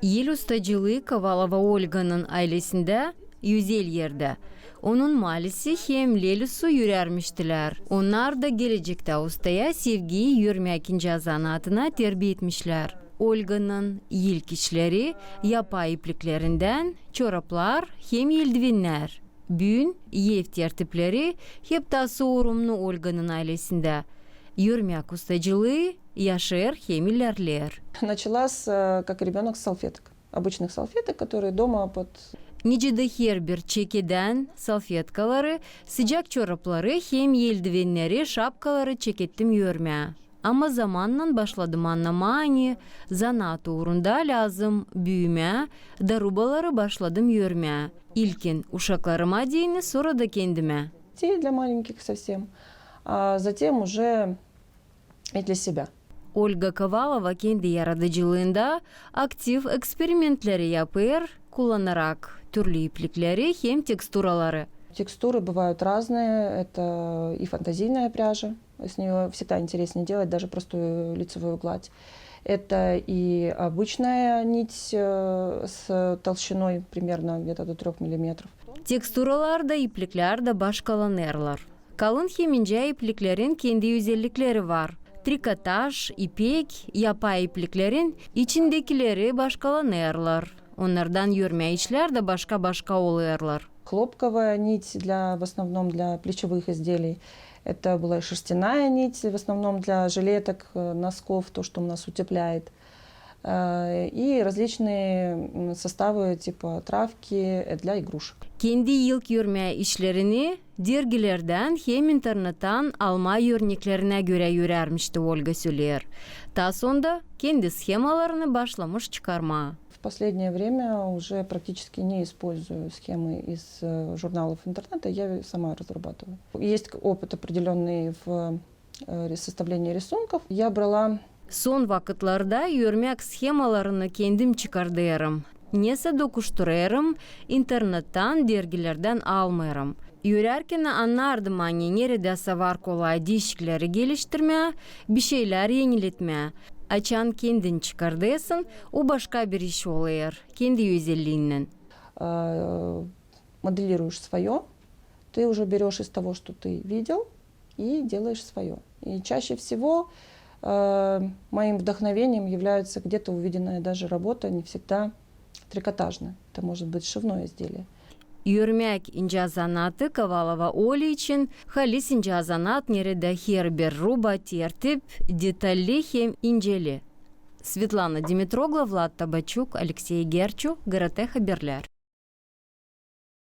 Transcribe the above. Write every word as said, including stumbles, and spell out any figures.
El ustacılıı Kovalova Olganın aylesindä özel erdä. Onun malisi hem Lelüsü üürenmiştilär. Onnar da gelecektä ustaya sevgiyi örmäk incä zanaatına terbiä etmişlär. Olganın ilk işleri yapay ipliklerindän çoraplar hem eldivennär. Büün ev tertipleri hep taa sorumnu Olganın aylesindä. Örmäk ustacılıı yaşêêr hem ilerleer. Начала с, э, как ребёнок с салфеток, обычных салфеток, которые дома под... Nicä dä herbir çekedän salfetkaları, sıcak çorapları hem eldivenneri, şapkaları çekettim örmää. Ama zamannan başladım annamaa, ani zanaat uurunda lääzım büümää, da rubaları başladım örmää. İlkin uşaklarıma deyni, sora da kendimä. И для маленьких совсем, а затем уже и для себя. Olga Kovalova kendi yaradıcılıında aktiv eksperimentleri yapêr, kullanarak türlü iplikleri hem teksturaları. Текстуры бывают разные, это и фантазийная пряжа, с неё всегда интереснее делать даже простую лицевую гладь. Это и обычная нить, э, с толщиной примерно где-то до трёх миллиметров. Teksturalar da, ipliklär dä başkalanêrlar. Kalın hem incä ipliklerin kendi özellikleri var. Trikotaj, ipek, yapay ipliklerin içindekileri başkalanêrlar. Onnardan örmää işlär dä başka-başka olêrlar. Хлопковая нить для, в основном для плечевых изделий. Это была и шерстяная нить, в основном для жилеток, э, носков, то, что у нас утепляет. Э, и различные, м, составы типа травки, э, для игрушек. Kendi ilk örmää işlerini dergilerdän hem internettän almaa örneklerinä görä örärmişti, Olga söleer. Taa sonda kendi shemalarını başlamış çıkarmaa. В последнее время уже практически не использую схемы из, э, журналов интернета, я сама разрабатываю. Есть опыт определённый в, э, составлении рисунков. Я брала... Son vakıtlarda örmäk shemalarını kendim çıkardêrım. Nesä dokuşturêrım, internettän, dergilerdän almêêrım. Örärkän annardım, ani neredä sä var kolay diişikleri geliştirmää, bişeylär eniletmää. Açan kendin çıkardêrsın, o başka bir iş olêr, kendi özelliinnän. Э, моделируешь своё, ты уже берёшь из того, что ты видел, и делаешь своё. И чаще всего, э, моим вдохновением является где-то увиденная даже работа, не всегда трикотажная. Это может быть сшивное изделие. Örmäk incä zanaatı Kovalova Olga için halis incä zanaat, neredä herbir ruba tertip, detalli hem inceli. Svetlana Dimitroglu, Vlad Tabaçuk, Aleksey Gerçu, GRT Haberlär.